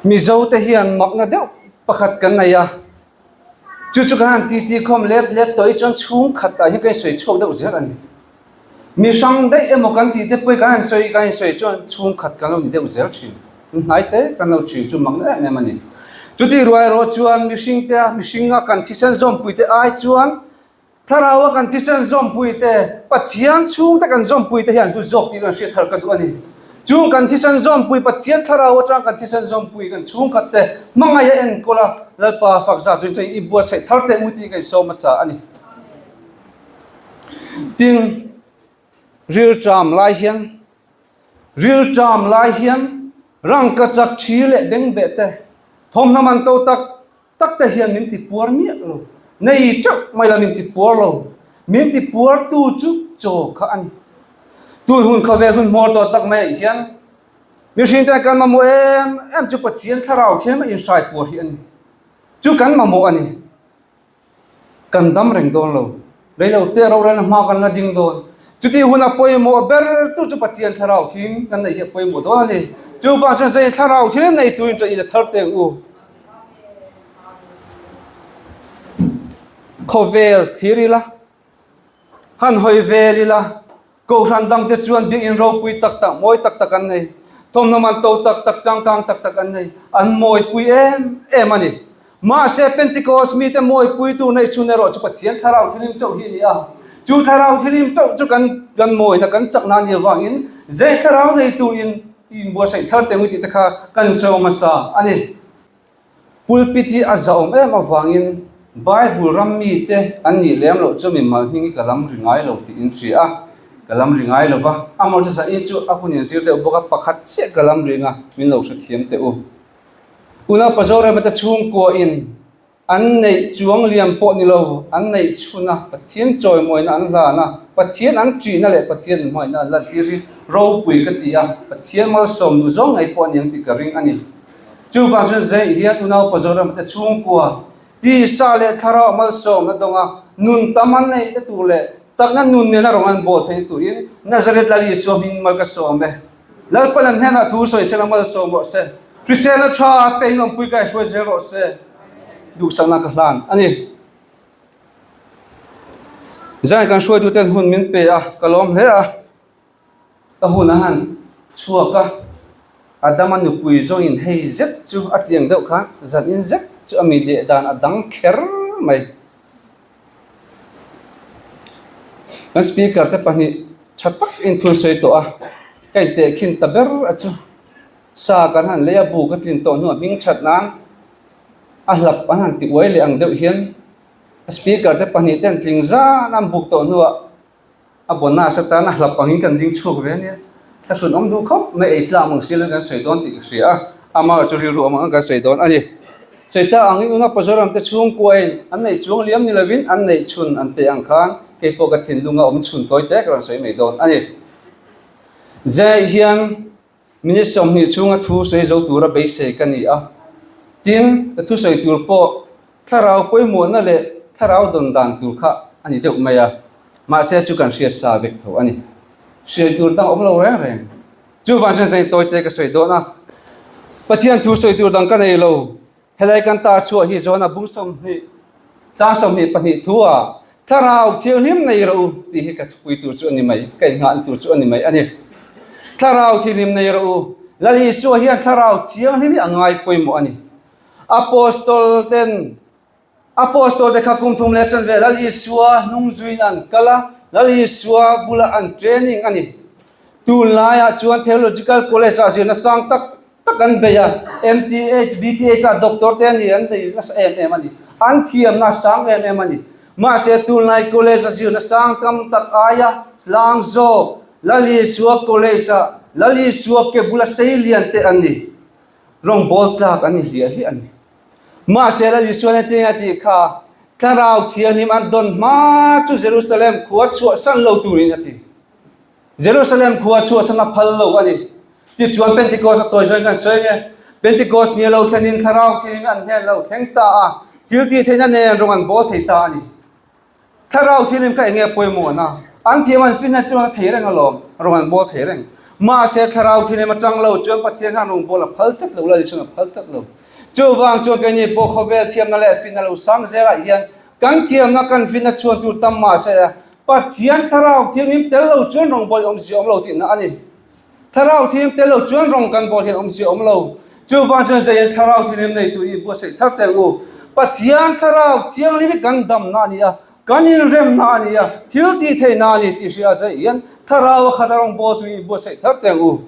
Mizote hian makna deuh pakhat kan nei a, chu chu kan han titi khawm let let tawh hi chuan chhungkhat ah hian kan insawi chhuak deuh zel a ni. Mi hrang daih emaw kan tih te pawhin kan han sawi kan insawi chuan chhungkhat kan lo ni deuh zel thin. Hnai te kan lo thin chu makna em em a ni. Chutih ruai erawh chuan mihring te mihringa kan thisen zawmpui te ai chuan Thlarau a kan thisen zawmpui te, Pathian chhungte kan zawmpui te hian chu zawk tih kan hriat thar ka duh a ni. Chung kan thisen zawmpui, Pathian thlarau atang kan thisen zawmpui kan chhungkhat te hmangaih a enkawl a, Lalpa fak zat tuin chuan i buatsaih thar teh ngawtin ka insawm hmasa a ni. Tin, rilṭam lai hian, rilṭam lai hian rangkachak ṭhi leh bengbeh te, thawmhnaw man to tak Tak te hian min ti puar miah lo. Nei teuh mai la min ti puar lo. Min ti puar tu chu chaw kha a ni. Tun hun khawvel hun hmawr tawh tak mai ah hian mihring ten kan mamawh em em chu Pathian thlarau thiam a inhrai puar hi a ni. Chu kan mamawh a ni. Kan dam reng dawn lo. Reilo te rorelna hma kan la ding dawn. Chutih huna pawimawh ber tu chu Pathian thlarau thim kan neih hi a pawimawh dawn a ni. Chuvang chuan zei thlarau thim nei tuin ṭah ila thar teng u. Khawvel thlir ila, han hawi vel ila, Kohhran dangte chuan biakinn ropui tak tak, mawi tak tak an nei. Thawmhnaw man to tak tak, changkang tak tak an nei. An mawipui em em a ni. Mahse, Pentecost mite mawipui tur neih chhun erawh chu Pathian Thlarau Thilim chauh hi a ni a. Chu Thlarau Thilim chauh chu kan kan mawina, kan chakna a nih avangin zei Thlarau nei turin i inbuatsaih thar teh ngawih tih te kha kan sawi hmasa a ni. Pulpit hi a zahawm em avangin Bible ram mite an nih lem loh chu mimal hming hi ka lam ri ngai lo tih in hria a, ka lam ri ngai lo va, amaw chu zanin chu a hun in zir deuh bawk a, pakhat chiah ka lam ring a, min lo hrethiam teh u. Unaupa Zorema te chhungkua in An neih chuang liam pawh ni lo, an neih chhun a, Pathian chawimawina an hlan a, Pathian an ṭihna leh Pathian an hmangaihna an lantir hi ropui ka ti a, Pathian malsawm duh zawng ngei pawh a ni ang tih ka ring a ni. Chuvang chuan Zeih hian unau Pazoram te chhungkua, tisa leh thlarau malsawmna dawnga nun tam an neih te tur leh takna nun nena rawng an bawl theih turin Nazareth Lal Isua hming mal ka sawm e. Lalpan an hnenah thu sawi sela malsawm rawh se. Hriselna tha pe in awmpui kai hruai zel rawh se. Duhsakna ka hlan a ni. Zan kan hruaitu ten hun min pe a, ka lawm hle a. Ka hun a han chhuak a, Adama nupui zawngin hei zet chu a tiang deuh khan zan in zet chu a mi deh dan a dang kher mai. Kan speaker te pahnih tha tak in thun sawi tawh a, ka intehkhin ta ber a chu. Sa kan han lei a, bu ka tlin tawh hnuah hming that nan a hlap an han ti uai leh ang deuh hian speaker te pahnih te an tling zan a, an buk tawh hnuah A bonus atana hlap angin kan ding chhuak ve ania. Thlahrun awm duh khawp mai ei tlak mang si lo kan sawi dawn tih ka hria a, amah chu rilru awm ang kan sawi dawn a ni. Sawi ta angin Unau Pazoram te chhungkuain an neih chuang liam ni lovin an neih chhun an pe ang khan kei pawh ka thinlunga awm chhun tawi te ka rawn sawi mai dawn a ni. Zai hian minute 20 chhunga thu sawi zo tura beisei ka ni a, tin ka thusawi tur pawh Thlarau pawimawhna leh thlarau dawn dan tur kha a ni deuh mai a, mahse chu kan hriat sa vek tho a ni. Hriat tur dang awm lo reng reng. Chuvang chuan zain tawi te ka sawi dawn a, Pathian thu sawi tur dang ka nei lo. Helai kan tar chhuah hi Johana bung 20, chang 22 thu a, Thlarau thianghlim nei rawh u tih hi ka thupui tur chu a ni mai, ka inngahna tur chu a ni mai a ni. Thlarau thianghlim nei rawh u. Lal Isua hian thlarau thianghlim hi a ngai pawimawh a ni. Apostol ten Apostol te kha kum thum leh chanve Lal Isua hnung zuiin an kal a, Lal Isua bulah an training a ni. Tunlaiah chuan Theological College ah zirna sang tak tak an bei a, MTH, BTH ah doctor te a ni an nei nasa em em a ni. An thiamna a sang em em a ni. Mahse tunlai college a zirna sang tam tak aia tlang zawk Lal Isua College ah Lal Isua ke bula sei lian te an ni. Rawngbawl tlak an ni hliah hliah a ni. Mahse Lal Isuan heti a tih kha, Thlarau Thianghlim an dawn hma chu Jerusalem khua chhuahsan lo turin a ti. Jerusalem khua chhuahsan a phal lo a ni. Tichuan Pentecost a tawi zawin kan sawi nge, Pentecost ni a lo thlenin Thlarau Thianghlim an hnen lo thleng ta a, thil tih theihna nen rawng an bawl thei ta a ni. Thlarau thianghlim kha enge pawimawhna? An thiam an finna chuan a thei reng alawm, rawng an bawl thei reng. Mahse Thlarau Thianghlim atang lo chuan Pathian khan rawngbâwl a phal tlat lo, Lalisung a phal tlat lo. Chuvang chuan keini pawh khawvel thiamna leh finna lo sang zelah hian kan thiamna kan finna chhuan tur tam mahse Pathian Thlarau Thianghlim tel lo chuan rawngbâwl awmzia awm lo tihna a ni. Thlarau Thianghlim tel lo chuan rawng kan bawl hian awmzia awm lo. Chuvang chuan zeiin Thlarau Thianghlim neitu i buatsaih thar teh u. Pathian Thlarau Thianghlim hi kan damna a ni a, kan inremna a ni a, thil tih theihna a ni tih hria zeiin Thlarau a khat a rawng bawltu i buatsaih thar teh u.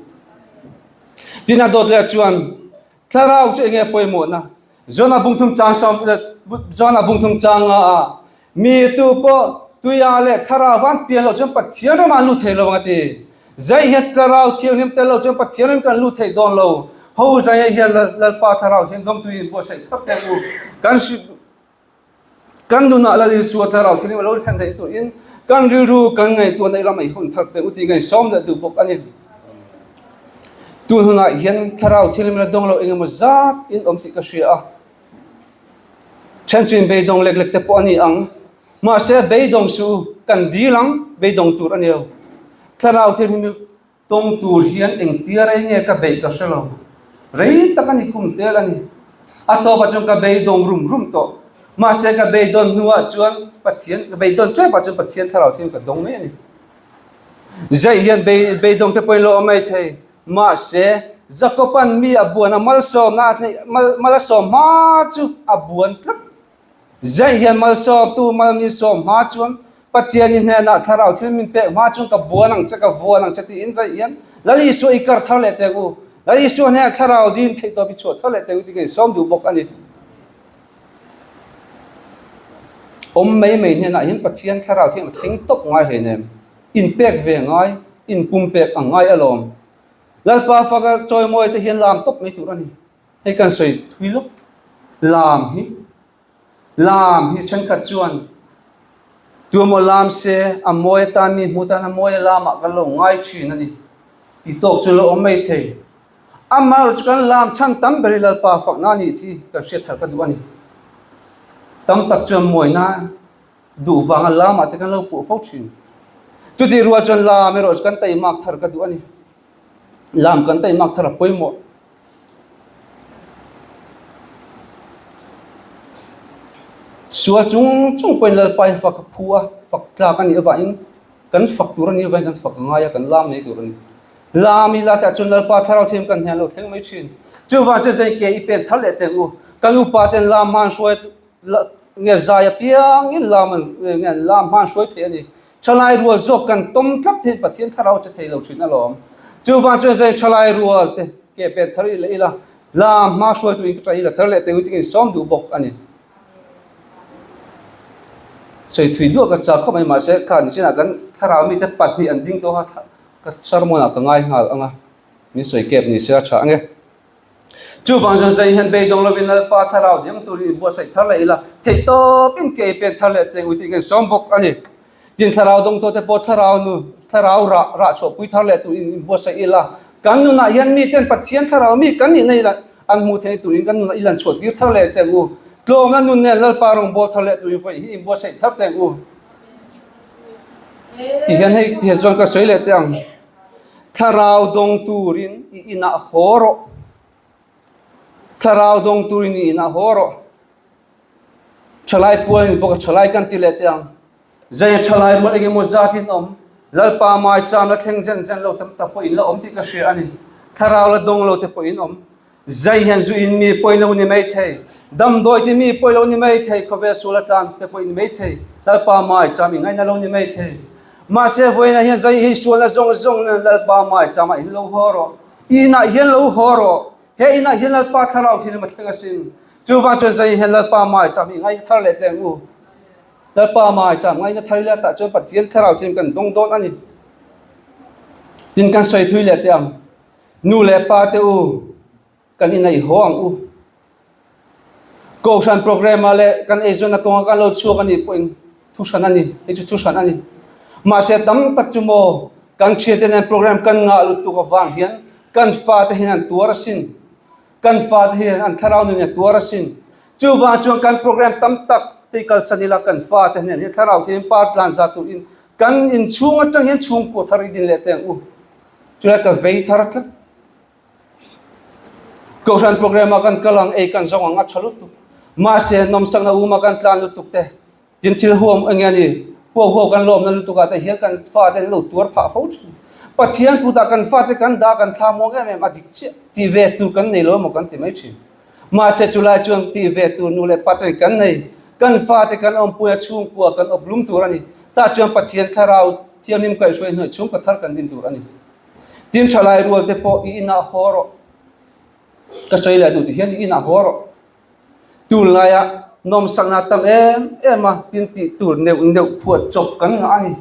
Tin a dawt leh chuan Thlarau chu enge pawimawhna? John-a bungthum chang sawm John-a bungthum chang nga a mi tu pawh tuia leh thlarau van pian loh chuan Pathian ramah an lut thei lo ang a ti. Zai hian thlarau thianghlim tel lo chuan Pathian ram kan lut thei dawn lo. Ho zai hian Lalpa thlarau thianghlim dawngtu in buatsaih thar teh u. Kan Kan nunah Lal Isua Thlarau Thianghlim a lo thlen theih turin kan rilru kan ngaihtuahna i ram ei hun thar teh u tih ngaih sawm leh duh bawk a ni. Tun hunah hian Thlarau Thianghlim la dawng lo engemaw zat in awm tih ka hria a. Then chu in beidawng lek lek te pawh a ni ang. Mahse beidawng suh u, kan dil ang, beidawng tur a ni lo. Thlarau Thianghlim Tawng tur hian engtia rei nge ka beih ka hre lo. Rei tak a ni kum tel a ni. A tawpah chuan ka beidawng rum rum tawh. Mahse ka beidawn hnuah chuan Pathian, ka beidawn tepah chuan Pathian thlarau thiam ka dawng mai a ni. Zai hian beidawng te pawhin lo awm mai thei. Mahse Jakoban mi a buan a malsawmna a hneih, mal a sawm hma chu a buan tlat. Zai hian malsawmtu mal min sawm hma chuan Pathian i hnenah thlarau thil min pek hma chuan ka buan ang che, ka vuan ang che tiin zai hian Lal Isua i kar thar leh teng u. Lal Isua hnenah thlarau din theihtawp i chhuah thar leh teng u tih ka insawm duh bawk a ni. Awm mai mai hnenah hian Pathian thlarau thiang a thleng tawp ngai hleinem. Inpek ve ngai, inpumpek ang ngai alawm. Lalpa faka chawimawi te hian lam tawp mai tur a ni. Hei kan sawi thui lawk. Lam hi, lam hi thenkhat chuan tuemaw lam se a mawi atan mi hmu tan a mawi a lamah kan lo ngai thin a ni ti tawk chu lo awm mai thei. Amaherawh chu kan lam chhan tam ber hi Lalpa fakna a nih chi kan hriat thar ka duh a ni. Tam tak chuan mawina duh vanga lamah te kan lo puh fo thin. Chutih rual chuan lam erawh chu kan taimak thar ka duh a ni. Lam kan taimak thar a pawimawh. Sual chung chung pawhin Lalpa hi fak a phu a, fak tlak a nih avangin kan fak tur a nih avangin kan fak a ngai a, kan lam mai tur a ni. Lam ila tah chuan Lalpa thlarau thiam kan hnial lo thleng mai thin. Chuvang chuan zai ke i pen thar leh teng u. Kan upa ten lam hman hruai nge zai apiangin lam an nge an lam hman hruai thei a ni. Thalai rual zawk kan tawm tlat hi Pathian thlarau che thei lo thin alawm. Chuvang chuan zai thalai rual te ke pen thar ila ila lam hma hruaitu in ka tah ila thar leh teng tiin sawm duh bawk a ni. Sawi thui duah ka chak khawp mai mahse kha nichinah kan thlarau mite pahnih an ding tawh a ka sermon ah ka ngai nghal ang a min sawi kep ni se a tha ang e. Chuvang chuan zai hian beidawng lovin Lalpa thlarau diam turin i buatsaih thar leh ila, theihtawpin ke i pen thar leh teng ui tih kan sawm bawk a ni. Tin, thlarau dawngtawte pawh thlarau nu, thlarau rah, rah chhuahpui thar leh turin i buatsaih ila, kan nunah hian miten Pathian thlarau mi kan nihna ila an hmuh theih turin kan nunah i lan chhuah tir thar leh teng u. Tlawmna nun nen Lalpa rawngbâwl thar leh turin vawi hi i buatsaih thar teng u. Ti hian hei ti hian chuan ka sawi leh teh ang. Thlarau dawng turin i inah haw rawh. Thlarau dawng turin i inah haw rawh. Thalai pual ni bawk a thalai kan ti leh teh ang. Zai thalai rual engemaw zat in awm. Lalpa mai cham la thleng zen zen lo tam tak pawh in la awm tih ka hria a ni. Thlarau la dawng lo te pawh in awm. Zai hian zu in mi pawi lo ni mai thei, damdawi ti mi pawi lo ni mai thei, khawvel sual atan te pawh in mai thei, Lalpa mai cham i ngaihna lo ni mai thei. Mahse vawiinah hian zai hi sualna zawng zawng nen Lalpa mai chamah in lo haw rawh. I inah hian lo haw rawh. He inah hian Lalpa thlarau thil a thleng asin. Chuvang chuan zai hian Lalpa mai cham i ngaihna thar leh teng u. Lalpa mai cham ngaihna thar ila tah chuan Pathian thlarau chin kan dawng dawn a ni. Tin kan sawi thui leh teh ang. Nu leh pa te u, kan inneih haw ang u. Kohhran program ah leh kan eizawnna kawnga kan lo chhuak a nih pawhin thu hran a ni, hei chu thu hran a ni. Mahse tam tak chu maw kan thiante nen program kan ngah lutuk avang hian kan fate hian an tuar asin, kan fate hian an thlarau nun a tuar asin. Chuvang chuan kan program tam tak te kalsan ila kan fate nen hian thlarau thian par tlan za turin kan inchhung atang hian chhungkua thar i din leh teh ang u. Chulai ka vei thar tlat. Kohhran program ah kan kal ang, ei kan zawng ang a tha lutuk. Mahse nawmsakna um ah kan tlan lutuk te, tin thil huam eng nge ni, huau huau kan lawmna lutuk ah te hian kan fate an lo tuar phah fo thin. Pathian kutah kan fate kan dah kan thla muang em em a dik chiah tih ve tur kan nei lo emaw kan ti mai thin. Mahse chulai chuan tih ve tur nu leh pa ten kan nei, kan fate kan awmpuia chhungkua kan awp lum tur a ni. Tah chuan Pathian thlarau thianghlim kaihhruai hnuai chhungkaw thar kan din tur a ni. Tin thalai rual te pawh i inah haw rawh. Ka sawi leh duh ti hian i inah haw rawh. Tunlaia nawmsakna tam em em a tin tih tur neuh neuh phuah chawp kan ngah a ni.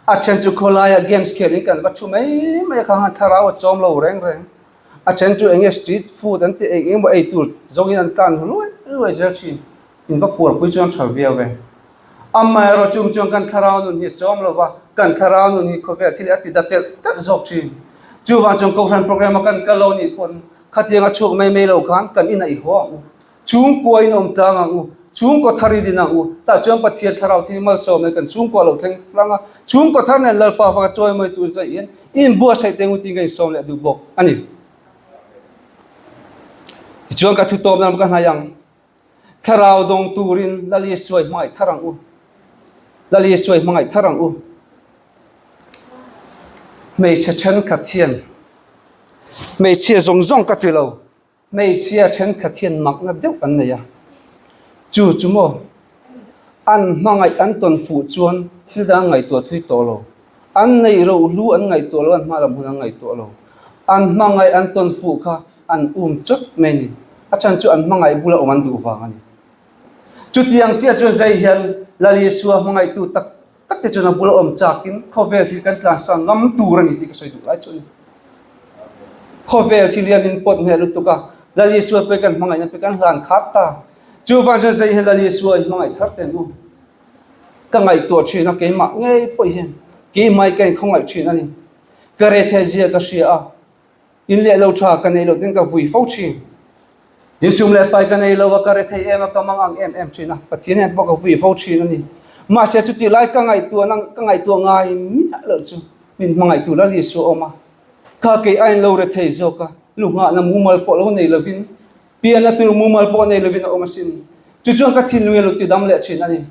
A then chu khawlaia games khelin kan va thu mai mai a kha khan thlarau a chawm lo reng reng. A then chu enge street food an tih eng emaw ei tur zawngin an tlan luai luai zel thin. In va puarpui chuan tha viau e. Amaherawh chung chuan kan thlarau nun hi a chawm lo va, kan thlarau nun hi khawvel thil hi a ti da telh telh zawk thin. Chuvang chuan Kohhran program a kan kal lo nih pawn khatiang a chhuak mai mai lo khan kan inah i haw ang u. Chhungkua in awm tlang ang u, chhungkaw thar i din ang u. Tah chuan Pathian thlarau thil malsawm nen kan chhungkua lo thleng tlang a, chhungkaw thar nen Lalpa faka chawimawi tur zai hian i inbuatsaih teng u tiin ka insawm leh duh bawk a ni. Tichuan ka thutawp nan ka hnai ang. Thlarau dawng turin Lal Isuai hmangaih thar ang u. Lal Isuai hmangaih thar ang u. Hmeichhe thenkhat hian hmeichhia zawng zawng ka ti lo, hmeichhia thenkhat hian makna deuh an nei a. Chu chu maw an hmangaih an tawn fuh chuan thil dang an ngaihtuah thui tawh lo. An neih rohlu an ngaihtuah lo, an hma lam hun an ngaihtuah lo. An hmangaih an tawn fuh kha an um chawt mai a ni. A chhan chu an hmangaih bula awm an duh vang a ni. Chutiang chiah chuan zai hian Lal Isua hmangaihtu tak tak te chuan a bula awm chakin khawvel thil kan tlansan ngam tur a ni tih ka sawi duh lai chu a ni. Khawvel thil hian min pawt hmel lutuk a, Lal Isua pawh kan hmangaihna pawh kan hlan khat ta. Chuvang chuan zai hian Lal Isua in hmangaih thar teh ang u. Ka ngaihtuah thin a, keimah ngei pawh hian keimah hi ka inkhawngaih thin a ni. Ka rethei zia ka hria a, In leh lo tha ka nei loh ten ka vui fo thin. Insum leh pai ka nei lo a, ka rethei em a, ka mang ang em em thin a, Pathian hian pawh ka vui fo thin a ni. Mahse chutih lai ka ngaihtuah nang ka ngaihtuah ngai miah loh chu min hmangaihtu Lal Isua awm a, kha kei a inlo rethei zawk a, lu nghahna mumal pawh lo nei lovin Pianna tur mumal pawh nei lovin a awm asin. Chu chuan ka thinlung hi a lo tidam leh thin a ni.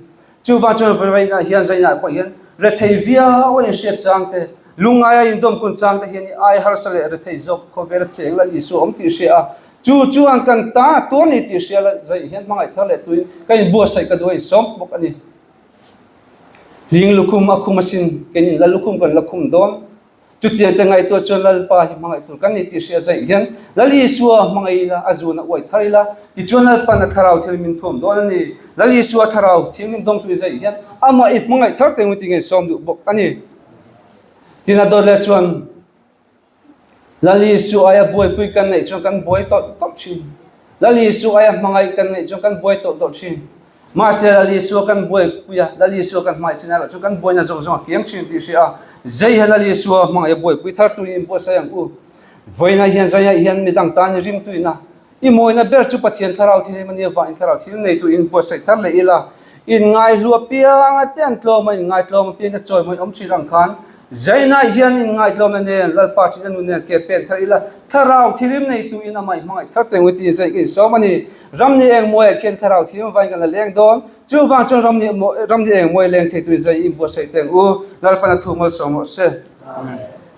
Chuvang chuan Verena hian Zaina pawh hian rethei viau a inhriat chang te, lungngaia indawmkun chang te hian i ai harsa leh rethei zawk khawvel a cheng la Isua awm tih hria a, chu chuan kan ta tur ni tih hria la Zaina hian hmangaih thar leh tuin ka inbuatsaih ka duh a insawm bawk a ni. Hling lukhum a khum asin, keinin la lukhum kan la khum dawn. Chutiang te ngaihtuah chuan Lalpa hi hmangaih tur kan ni tih hria zaih hian Lal Isua hmangaih ila, a zun a uai thar ila, tichuan Lalpa'n a thlarau thil min thuam dawn a ni. Lal Isua thlarau thil min dawng tui zaih hian amah i hmangaih thar teng ti ngei sawm duh bawk a ni. Tin a dawt leh chuan Lal Isua aia buaipui kan neih chuan kan buai tawlh tawlh thin. Lal Isua aia hmangaih kan neih chuan kan buai tawlh tawlh thin. Mahse, Lal Isua kan buaipui a, Lal Isua kan hmangaih chin erawh chu kan buaina zawng zawng a kiang thin tih hria a, zei hian Lal Isua hmangaih a buaipui thar tuin inbuatsaih ang u. Vawiinah hian zaiah hian midang tan i rimtuina, i mawina ber chu Pathian Thlarau Thianghlim a nia vangin Thlarau thil neitu inbuatsaih thar leh ila, inngaihlu apianga te an tlawm a, inngaitlawm apiang te chawimawi awm thin ang khan Zainah hian inngaitlawmna nen Lalpa thin a nun nen ke pen thar ila, Thlarau thirim neitu in amah i hmangaih thar teng ui tiin zai ka insawm a ni. Ram ni eng mawiah khian Thlarau thirim vain kan la leng dawn. Chuvang chuan ram ni ram ni eng mawi leng thei tuin zai i inbuatsaih teng u. Lalpan a thu malsawm rawh se. Amen.